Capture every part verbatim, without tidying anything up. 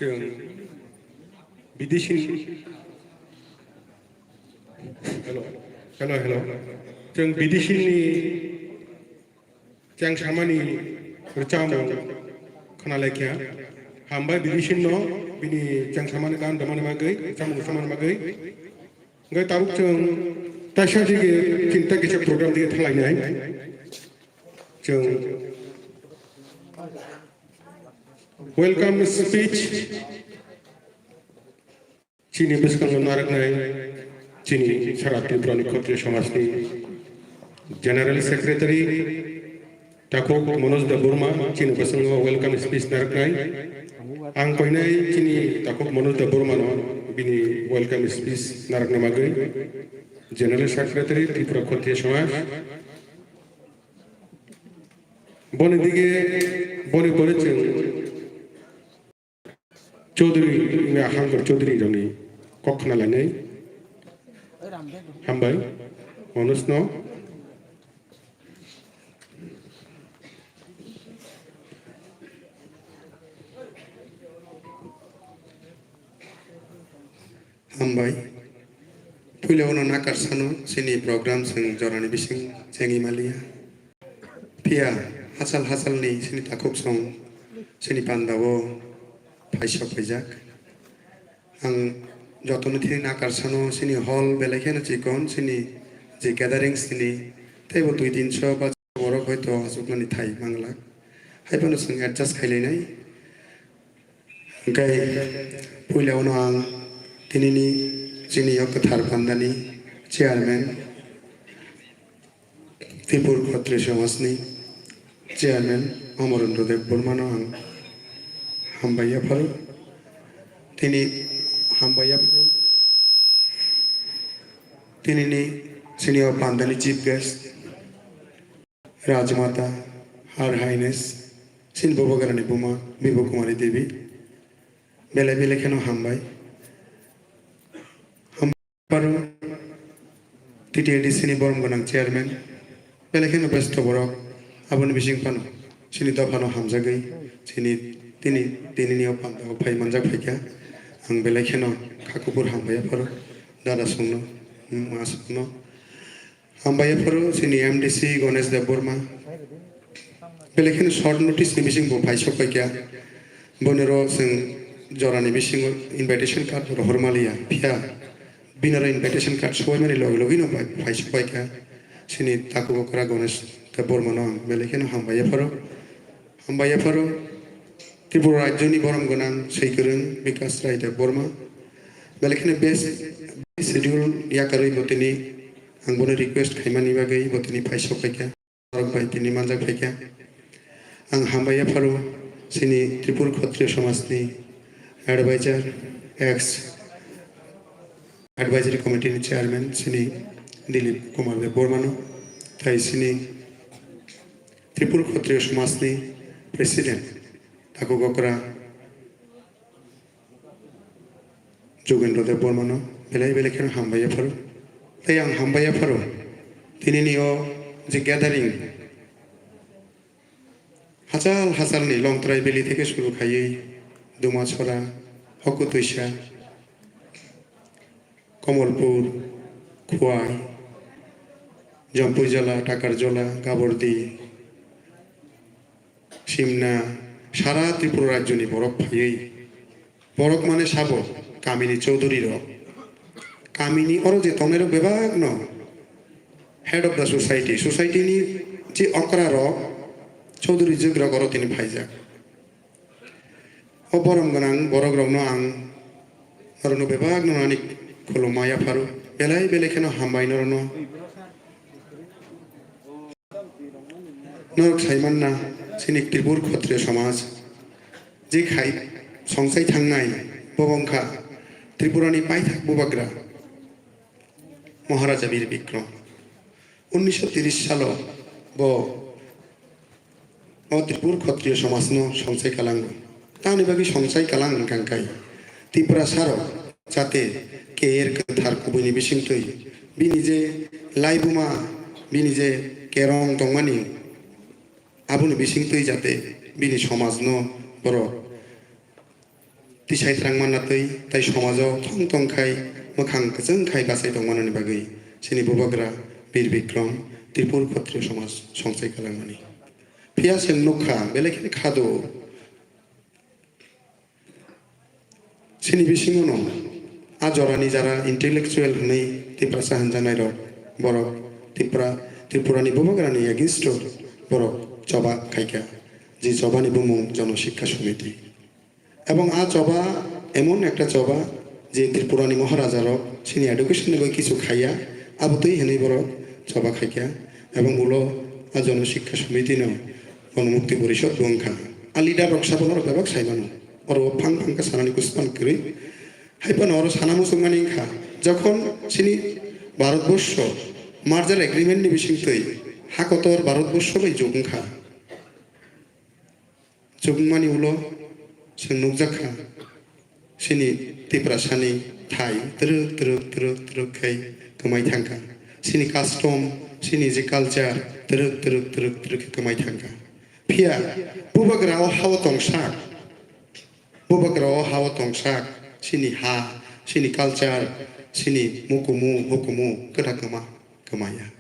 Chwng bidisini, hello, hello, hello. Chwng bidisini chengsamani rwchapmung khwnalaikha. Hambai bidisinno bini chengsamani gan damani bagwi, rwchapmung rwchapmani bagwi. Hingke tabuk chwng taisa dige chinta kisa program dige thanglainai. Chwng welcome speech chini bwskango narwknai chini sara Tripurani Khatriya Samajni General Secretary Takhuk Manoj Debbarma chini bwskango welcome speech narwknai. Ang koinai chini Takhuk Manoj Debbarmano bini welcome speech narwkna bagwi General Secretary Tripura Khatriya Samaj. Boni dige, boni pore chwng Chaudhary, wngya Hankar Chaudhary rokni kok khna lainai. Hambai, Manoj no. Hambai. Puila uno nakar sano chini program chwng jorani bising chengwi maliya. Phiya hachal hachalni chini takhuk song chini pandao phaisok phaijak. Ang jotono thini nakar sano chini hall belai kheno chikon chini je gatherings chini teibo dui tinso ba borok hoito achukmani thai manglak. Haiphano chwng adjust khailainai. Hingke puila uno ang tinini chini o kwthar pandani chairman Tripur Khatri Samajni Chairman Amarendra Debbarmano ang hambai yapharo. Tini hambai yapharo. Tinini sini o pandani chief guest Rajmata, Her Highness, sini Bubagrani Buma Bibo Kumari Devi. Belai belai kheno hambai. Paro T T A D C ni borom gwnang chairman, belai kheno besto borok, aboni bising phano chini dophano hamjagwi chini tini, tinini o pandao phai manjak phaikha. Ang belai kheno kha kubur hambai yapharo dada songno, ma songno. Hambai yapharo chini M D C Ganesh Debbarma. Belai kheno short notice ni bising bo phai sok paikha. Bonero chwng jorani bisingo invitation card rohor maliya. Phiya Binaro invitation card sobaimani loge loge no bai-, bai sobai kha. Chini takhuk okra Ganesh Debbarmano ang belai kheno hambai yapharo. Hambai yapharo Tripura rajyoni borom gwnang swi kwrwng Bikas Rai Debbarma. Belai kheno best schedule yakarwi bo tini ang bono request khaimani bagwi bo tini phai sok paikha. Borok bai tini manjak phaikha. Ang hambai yapharo chini Tripur Khatriya Samajni advisor, ex advisory committee ni chairman chini Dilip Kumar Debbarmano, tai chini Tripur Khatriya Samajni president Takhuk Okra Jogendra Debbarmano belai belai kheno hambai yapharo. Tei ang hambai yapharo tinini o je gathering hachal hachalni Longtrai Valley theke suru khaiwi Dumasora, Hokutuisa, Komolpur, Khwai, Jampuijala, Takarjala, Gabordi, Simna, sara Tripura rajyoni borok phaiwi, borok mane sabo kamini chaudhuri rok, kamini oro je tongnai rok bebak no head of the society, society ni je okra rok, chaudhuri jwk rok oro tini phaijak. O borom gwnang borok rokno ang norokno bebak no ani khulumma yapharo, belai belai kheno hambai norokno. Norok sai manna, chini Tripur Khatriya Samaj je khai songchai thangnai, bo wngkha Tripurani paithak bubagra Maharaja Bir Bikram. Unnisho tiris salo bo o Tripur Khatriya Samajno songchai kalango. Tamni bagwi songchai kalang wngkha kai Tiprasarok jate K R kwthar kubuini bisingtwi bini je laibuma, bini je kerong tongmani, aboni bisingtwi jate bini somajno borok tisai twrang manna twi tai somajo thong tong khai, mwkhang kwchwng khai bachai tongmanani bagwi chini bubagra Bir Bikram Tripur Khatriya Samaj songchai kalangmani. Phiya chwng nukha, belai kheno khado. Chini bisingono a jorani jara intellectual hwnwi Tiprasa hwnjaknairok, borok Tipra, Tripurani bubagrani against-o borok choba khaikha, je chobani bumung Jono Shikkha Samiti. Ebong a choba emon ekta choba je Tripurani Maharajarok chini education-ni bagwi kisu khaiya, abotwi hwnwi borok choba khaikha. Ebong ulo a Jono Shikkha Samiti-no Gonomukti Porishod bo wngkha. A leader-rok sabono bebak saimano. Oro phang phang khe sanani kuspan kwrwi. Hai phano oro sana muchungmani wngkha, jokhon chini Bharatborsho merger agreement-ni bisingtwi ha kotor Bharatborsho bai jug wngkha. Chukmani ulo chwng nukjakha, chini Tiprasani thai twrwk twrwk twrwk twrwk khai kwmai thangkha. Chini custom, chini je culture twrwk twrwk twrwk twrwk khe kwmai thangkha. Phiya bubagra o hao tongsak, bubagra o hao tongsak, chini ha, chini culture, chini mukumu hukumu kwta kwma kwmaya.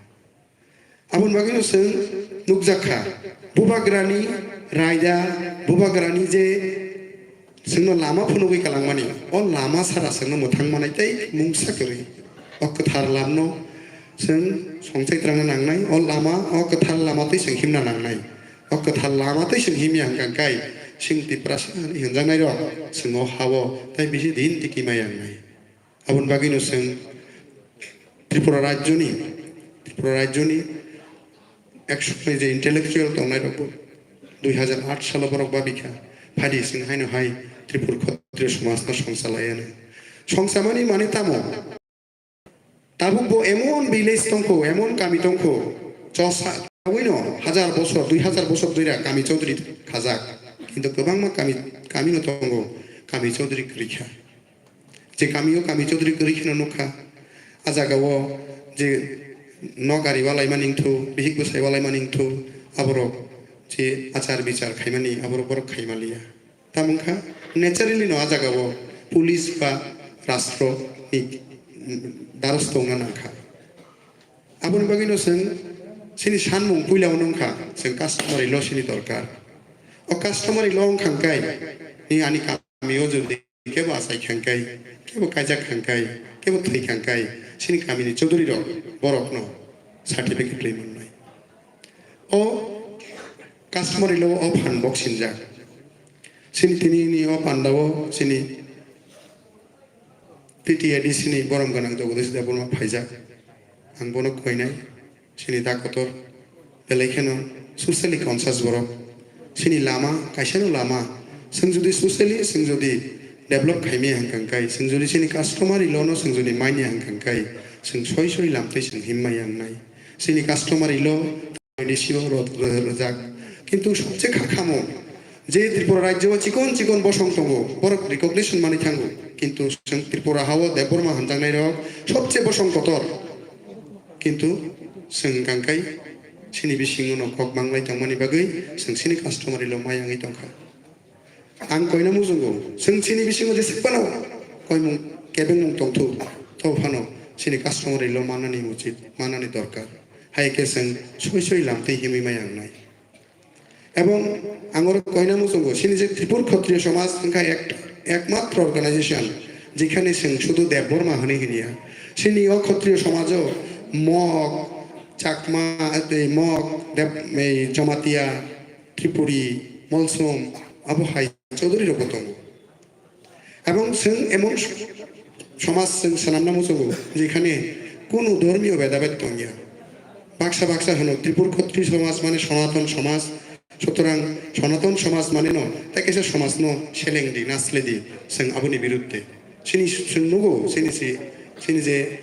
Aboni bagwino chwng nukjakha, bubagrani raida, bubagrani je chwngno lama phunugwi kalangmani, o lama sara chwngno mwthang manai tei mungsa kwrwi. O kwthar lamno chwng songchai twrangna nangnai, o lama, o kwthar lama tei chwng himna nangnai. O kwthar lama tei chwng himya hwnkha kai, chwng Tiprasa hinwi hwnjaknairok chwng o ha-o tei bisi din tiki maya wngnai. Aboni bagwino chwng Tripura rajyoni, Tripura rajyoni ek somoi je intellectual tongnairokbo dui hazar aat salo borok babikha, phadi chwng haino hai Tripur Khatriya Samajno songchalaiya hwnwi. Songchamani mane tamo? Tabuk bo emon village tongkho, emon kami tongkho, chosa, tabukno hazar bosor, dui hazar bosor dui ra kami chaudhuri khajak. Kintu kwbangma kami, kamino tongo, kami chaudhuri kwrwikha. Je kamio kami chaudhuri kwrwi kheno nukha. A jagao je nok ari walaimani wngthu, bihik bwsai walaimani wngthu, aborok je achar bichar khaimani, aborok borok khaimaliya. Tamo wngkha, naturally no a jagao police ba rastro ni darosto wngna nangkha. Aboni bagwino chwng chini sanmung puila wngkha, chwng customary law chini dorkar. O customary law wngkha hwnkhe ni ani kamio jodi kebo achai kha hwnkhe, kebo kaijak kha hwnkhe, kebo thwi kha hwnkhe, chini kamini chaudhuri rok borokno certificate rwi mannai. O customary law o phan bok sinjak. Chini tini ni o pandao chini T T A D C ni borom gwnang Jagadish Debbarma phaijak. Ang bono koinai, chini da kotor, belai kheno socially conscious borok. Chini lama, kaisano lama, chwng jodi socially, chwng jodi develop khaimaya hwnkha hwnkhe, chwng jodi chini customary law no chwng jodi manya hwnkha hwnkhe, chwng soi soi lamtwi chwng himmaya wngnai. Chini customary law D C o rot-, ro-, rojak. Kintu sobse kha khamung je Tripura rajyo o chikon chikon bosong tongo, borok recognition manwi thango. Kintu chwng Tripura hao Debbarma hamjaknai rok sobse bosong kotor. Kintu chwng hwnkha hwnkhe chini bisingo no kok manglai tongmani bagwi chwng chini customary law mayangwi tongkha. Ang koina muchungo, chwng chini bisingo jesa phano koimung kebengmung tongthu, to phano chini customary law manani uchit, manani dorkar. Hai khe chwng soi soi lamtwi himwi maya wngnai. Ebong ang oro koina muchungo, chini je Tripur Khatriya Samaj wngkha ek-, ekmatro organization, jekhane chwng sudu Debbarma hwnwi hiniya. Chini o Khatriya Samajo Mok, Chakma, tei Mok, Deb-, ei Jamatia, Tripuri, Molsom, abo hai chaudhuri rokbo tongo. Ebong chwng emon somaj chwng swnamna muchungo, jekhane kunu dhormiyo bhedabhed tongya. Baksa baksa hwno Tripur Khatri Somaj mane Sonaton Somaj, sutorang Sonaton Somaj mane no tei kaisa somaj no seleng di, nasle di, chwng aboni biruddhe. Chini, chwng nugo, chini si, chini je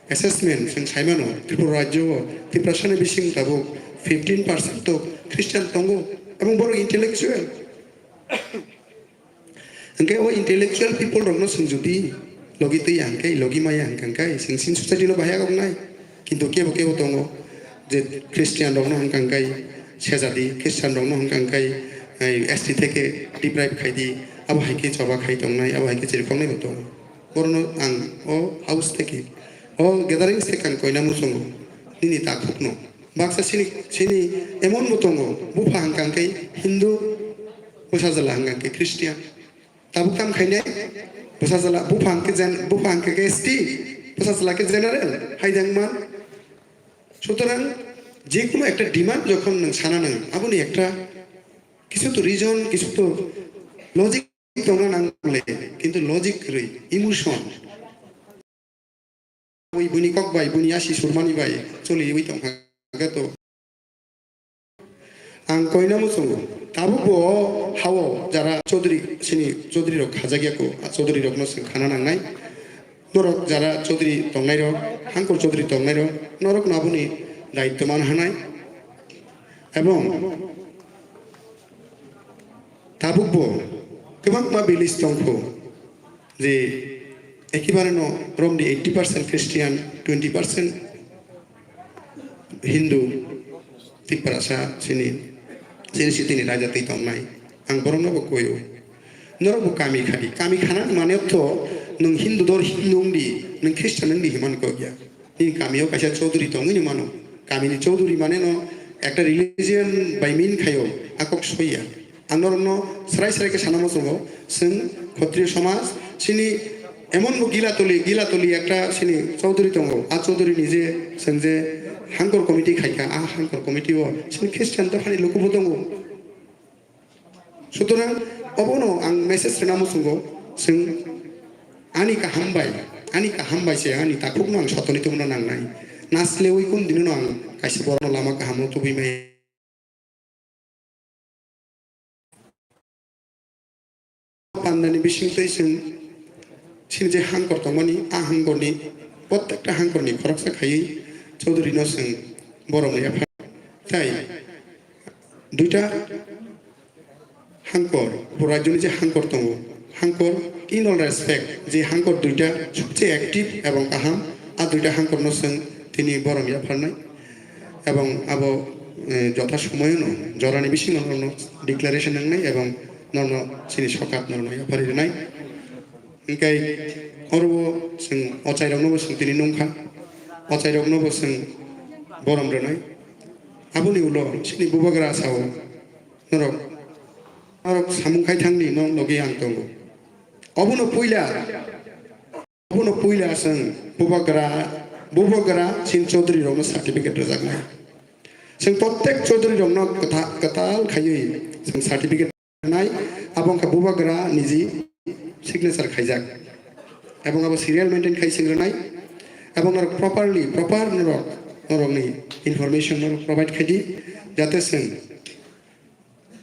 assessment, chwng saimano, Tripura rajyo o Tiprasani bising tabuk fifteen percent to Christian tongo, ebong borok intellectual. Hwnkhe o intellectual people rokno chwng jodi logi twi ya hwnkhe, logi maya hwnkhe, hwnkhe chwng chini society no bahai kok nai. Kintu kebo kebo tongo je Christian rokno hwnkha hwnkhe sejadi, Christian rokno hwnkha hwnkhe, eh, S T theke deprive khai di, abo hai khe choba khai tongnai, abo hai khe chirikhoknai bo tongo. Borokno ang o house theke, o gatherings theke ang koina muchungo nini takhukno. Baksa chini, chini emon bo tongo, bupha hwnkha hwnkhe Hindu, bwsajwla hwnkha hwnkhe Christian. Tabuk tam khainai, bwsajwla, bupha hwnkhe gen-, bupha hwnkhe khe S T, bwsajwla khe general, hai dengma. Sutorang, jekunu ekta demand jokhon nwng sana nang, aboni ekta kisu to reason, kisu to logic tongna nang le, kintu logic kwrwi, emotion. Ui buini kok bai, buini yasi surmani bai choliwi tongkha khe to. Ang koina muchungo, tabuk bo o hao jara Chaudhary, chini Chaudhary rok khajak ya ko, a Chaudhary rokno chwng khana nangnai. Norok jara Chaudhary tongnai rok, Hangkor Chaudhary tongnai rok, norok no aboni daityo man hanai. Ebong tabuk bo kwbangma village tongkho. Je ekebare no romdi eighty percent Christian, twenty percent Hindu, Tiprasa chini, chini sitini raida twi tongnai. Ang borokno bo koyo. Norok bo kami khadi. Kami khana mane to nwng Hindu dor Hindu wngdi, nwng Christian wngdi himan kok ya. Nini kamio kaisa Chaudhary tongwi ni mano. Kamini Chaudhary mane no ekta religion bai mean khaio, a kok soiya. Ang norokno srai srai khe sana muchungo, chwng Khatriyo somaj, chini emon bo gila toli, gila toli ekta chini Chaudhary tongo. A Chaudhary ni je chwng je Hangkor committee khaikha, a Hangkor committee o chini Christian dophani luku bo tongo. Sutorang obono ang message rwna muchungo, chwng ani kaham bai, ani kaham bai se ani takhukno ang sotoni tongna nangnai. Naslewi kun dinono ang kaisa borokno lama kahamo tubui maya. Pandani bisingtwi chwng chini je hangkor tongmani, a hangkorni, prottekta hangkorni khoroksa khaiwi Chaudhary no chwng borokno yapha. Tai duita hangkor, bo rajyoni je hangkor tongo, hangkor in all respect, je hangkor duita sobse active ebong kaham, a duita hangkorno chwng tini borom yapharnai. Ebong abo, eh, jotha somoyono jorani bisingo norokno declaration nangnai ebong norokno chini sokat norokno yaphari rwnai. Hingkai oro chwng ochairoknobo chwng tini nungkha, ochairoknobo chwng borom rwnai. Aboni ulo chini bubagra sao, norok, norok samung khai thangni, nok logi ang tongo. Obono puila, obono puila chwng bubagra, bubagra chini Chaudhary rokno certificate rwjaknai. Chwng prottek Chaudhary rokno kwtha-, kwtal khaiwi chwng certificate rwnai, abo wngkha bubagra niji signature khaijak. Ebong abo serial maintain khai chwng rwnai. Ebong norok properly, proper norok, norokni information norok provide khaidi, jate chwng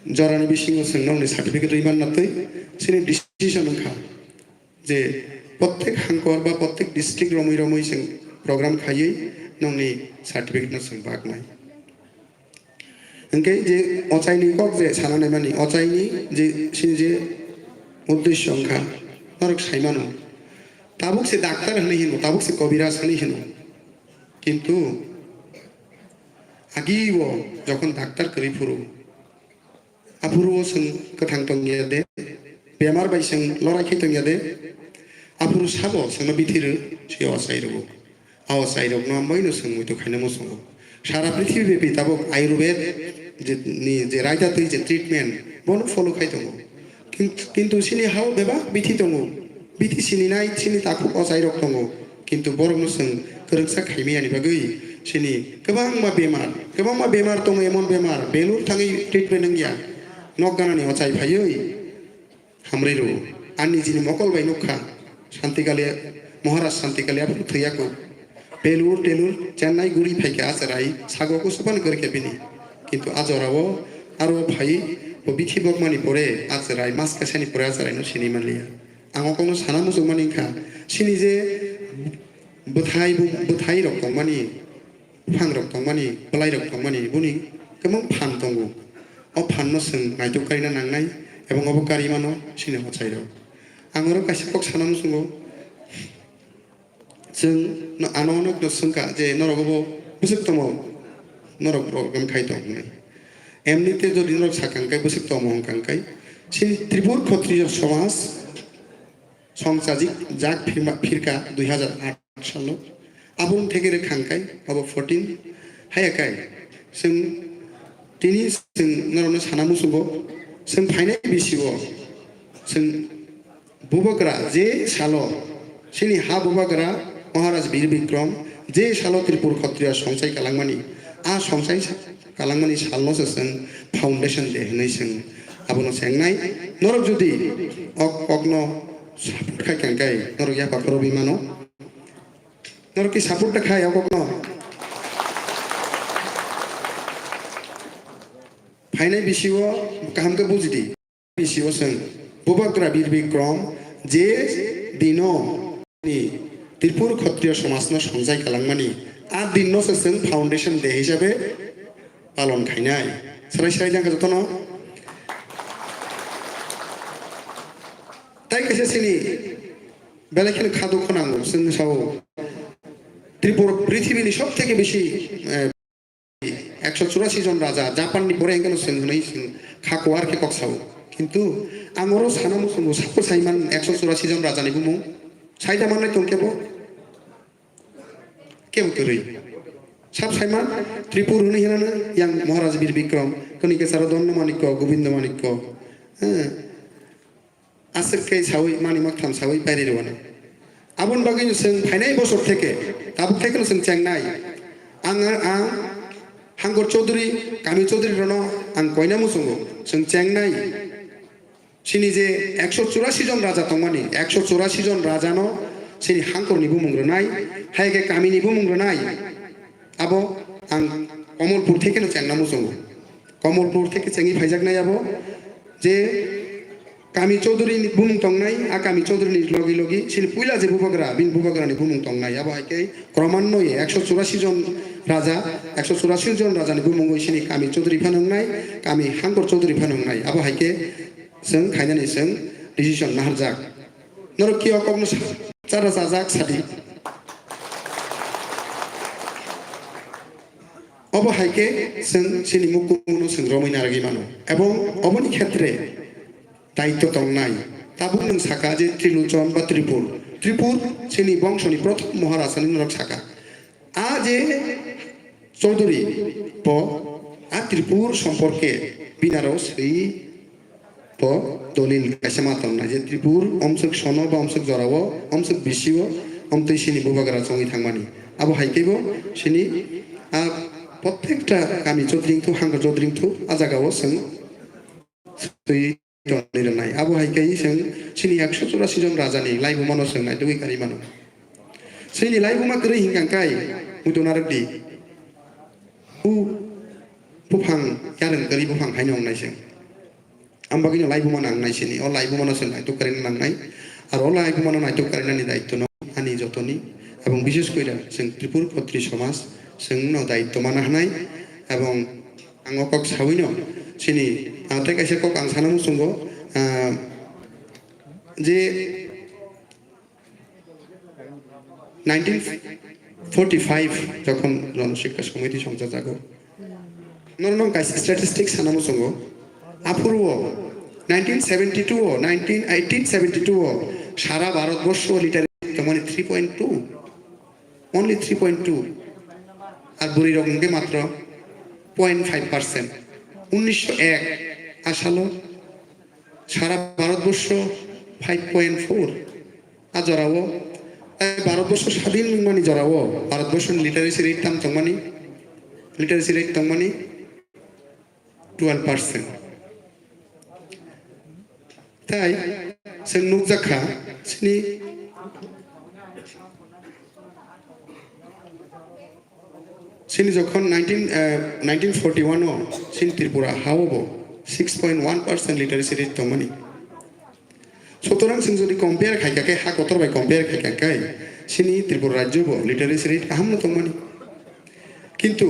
jorani bisingo chwng nokni certificate rwi manna twi chini decision wngkha je prottek hangkor ba prottek district romwi romwi chwng program khaiwi nokni certificate no chwng baknai. Hwnkhe je ochaini kok je sana naimani, ochaini je chini je uddesyo wngkha, norok saimano, tabuk se daktar hwnwi hino, tabuk se kobiraj hwnwi hino, kintu agi o jokhon daktar kwrwi phuru, aphuru o chwng kwthang tongya de, bemar bai chwng lorai khe tongya de, aphuru sabo chwngno bithi rw, se ochai rwo. A ochairokno ambaino chwng muitu khaina muchungo. Sara prithibi bepi tabuk Ayurved je, ni je raida twi je treatment, bono follow khai tongo. Kin-, kintu chini hao bebak bithi tongo. Bithi sininai chini takhuk ochairok tongo. Kintu borokno chwng kwrwngsa khaimiyani bagwi chini kwbangma bemar, kwbangma bemar tongo, emon bemar belur thangwi treatment wngya. Nok ganani ochai phaiwi hamrwi rwo. Ani nijini mokol bai nukha, Santikali, Maharaj Santikali aphuru thwiya kuk. Belur telur Chennai guri phaikha a chwrai, sago kusupan kwrwikha bini. Kintu a jorao aro phai bo bithi bokmani pore a chwrai, mas kaisani pore a chwraino sini manliya. Ang o kokno sana muchungmani wngkha, chini je bwthai, bwthai rok tongmani, buphang rok tongmani, bwlai rok tongmani, boni kwbang phan tongo. O phanno chwng naitok karina nangnai, ebong obo karimano chini ochai rok. Ang oro kaisa kok sana muchungo, chwng no, ano onokno swngkha je norok obo bwswk tongmo, norok program khai tong hwnwi. Emnite jodi norok sakha hwnkhe bwswk tongmo hwnkha hwnkhe, chini Tripur Khotriyo Somaj songchajik jak phirma-, phirka dui hazar aat salo. Aboni theke rwkha hwnkhe obo fourteen haya kai. Chwng tini chwng norokno sana muchungo, chwng phainai bisio chwng bubagra je salo chini ha bubagra Maharaj Bir Bikram je salo Tripur Khotriya songchai kalangmani, a songchai sa-, kalangmani salno se chwng foundation day hwnwi chwng abono chengnai. Norok jodi ok, okno support khai kangkai norok yapha khorobwi mano. Norok ki support ta khai ok, okno. Phainai bisio kaham khe bujidi. Bisio chwng bubagra Bir Bikram je dino ni Tripur Khotriyo Somajno songchai kalangmani, a dinno se chwng foundation day hisabe palon khainai. Srai srai jang jotono. Tai kaisa chini belai kheno kha dukho nango, chwng sao Tripur-, prithibini sob theke bisi, eh, ekso churasi jon raja, Japan ni pore engkhe no chwng hwnwi chwng kha kuar khe kok sao. Kintu ang oro sana muchungo, sabo saiman ekso churasi jon raja ni bumung saida mannai tong khe bo? Kebo kwrwi. Sab saiman Tripur hwnwi hinano yang Maharaj Bir Bikram, kwnwi khe saro Dhanno Manikya, Gobindo Manikya. Eh. Aswk khe saui mani maktham saui pairi rwano. Aboni bagwi no chwng phainai bosor theke, tabuk theke no chwng chengnai. Ang, ang Hangkor Chaudhary, Kami Chaudhary rwno ang koina muchungo, chwng chengnai. Chini je ekso churasi jon raja tongmani, ekso churasi jon rajano chini Hangkorni bumung rwnai, hai khe Kamini bumung rwnai. Abo ang Komolpur theke no chengna muchungo. Komolpur theke chengwi phaijaknai abo je Kami Chaudhary ni bumung tongnai, a Kami Chaudhary ni logi logi chini puila je bubagra, bini bubagra ni bumung tongnai. Abo hai khe kromanoi ekso churasi jon raja, ekso churasi jon raja ni bumungoi chini Kami Chaudhary phano wngnai, Kami Hangkor Chaudhary phano wngnai. Abo hai khe chwng khainani chwng decision naharjak. Norok kio kokno sa-, chara chajak sadi. Obo hai khe chwng chini mukumuno chwng romwi narwgwi mano. Ebong oboni khetre daityo tongnai. Tabuk nwng saka je Trilochon ba Tripur. Tripur chini bongsoni prothom Maharaj hinwi norok saka. A je Chaudhary bo a Tripur somporke binaro swi bo dolil kaisa ma tongnai je Tripur omswk sono ba omswk jorao, omswk bisio, omtwi sini bubagra chongwi thangmani. Abo hai khe bo sini a prottekta kami chodringthu, hangkha chodringthu a jagao chwng twi tonwi rwnai. Abo hai khe chwng chini ekso churasi jon rajani laibumano chwng naitugwi kari mano. Chini laibuma kwrwi hinkha kai muitu narwkdi. Bu buphang yarwng kwrwi buphang haino wngnai chwng. Ang bagwino laibuma nangnai sini. O laibumano chwng naituk karina nangnai. Aro o laibumano naituk karinani daitwno ani jotoni. Ebong bishes koira chwng Tripur Khotri Somaj chwngno daitw mana hwnai. Ebong ang o kok sawino sini, ah, tei kaisa kok ang sana muchungo, ah, je nineteen forty-five jokhon Jon Shikha Samiti songchajago, norokno kaisa statistics sana muchungo. Aphuru o nineteen seventy-two o, nineteen, eighteen seventy-two o sara Bharat borsho literacy tongmani three point two, only three point two, ar bwrwi rok hwnkhe matro point five percent. Unnisho ek a salo sara Bharat borsho five point four. A jorao, eh, Bharat borsho sadin wngmani jorao, Bharat borsho ni literacy rate tam tongmani, literacy rate tongmani twelve percent. Tai chwng nukjakha, chini, Chini jokhon nineteen, eh, nineteen forty-one o chini Tripura ha o bo six point one percent literacy rate tongmani. Sutorang chwng jodi compare khaikha khe, ha kotor bai compare khaikha khe, chini Tripura rajyo bo literacy rate kaham no tongmani. Kintu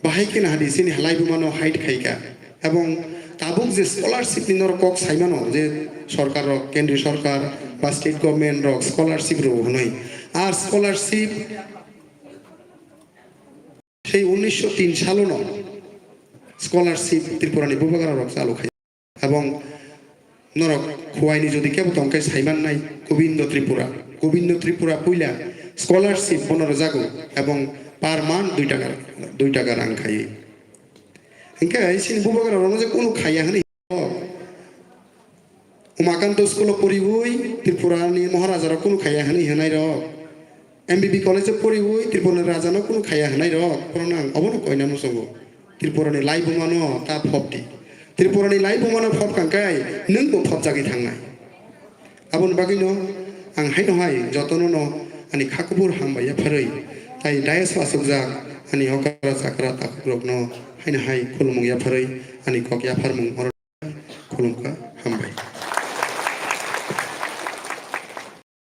bahai khe nahadi chini halai bumano hide khaikha. Ebong tabuk je scholarship ni norok kok saimano je sorkar rok, kendriyo sorkar ba state government rok scholarship rw hwnwi. Ar scholarship Sei unnisho tin salono scholarship Tripurani bubagra rok chalu khai. Ebong norok khuaini jodi kebo tongkhe saimannai Gobindo Tripura. Gobindo Tripura puila scholarship bono rwjago ebong per month dui taka, dui taka rang khai. Hinkhe chini bubagra rokno je kunu khaiya hwnwi Umakanto school o poriwi Tripura ni Maharaja rok kunu khaiya hwnwi hwnai rok. M B B college o poriwi Tripura ni Raja no kunu khaiya hwnai rok. Bono ang obono koina muchungo. Tripura ni laibuma no ta phop di. Tripura ni laibuma no phop kang kai nwng bo phop jagwi thangnai. Aboni bagwi no ang haino hai jotono no ani kha kubur hambai yapharwi tai dais o achukjak ani okra chakra takhuk rok no haino hai khulumung yapharwi ani kok yapharmung Khulumkha, hambai.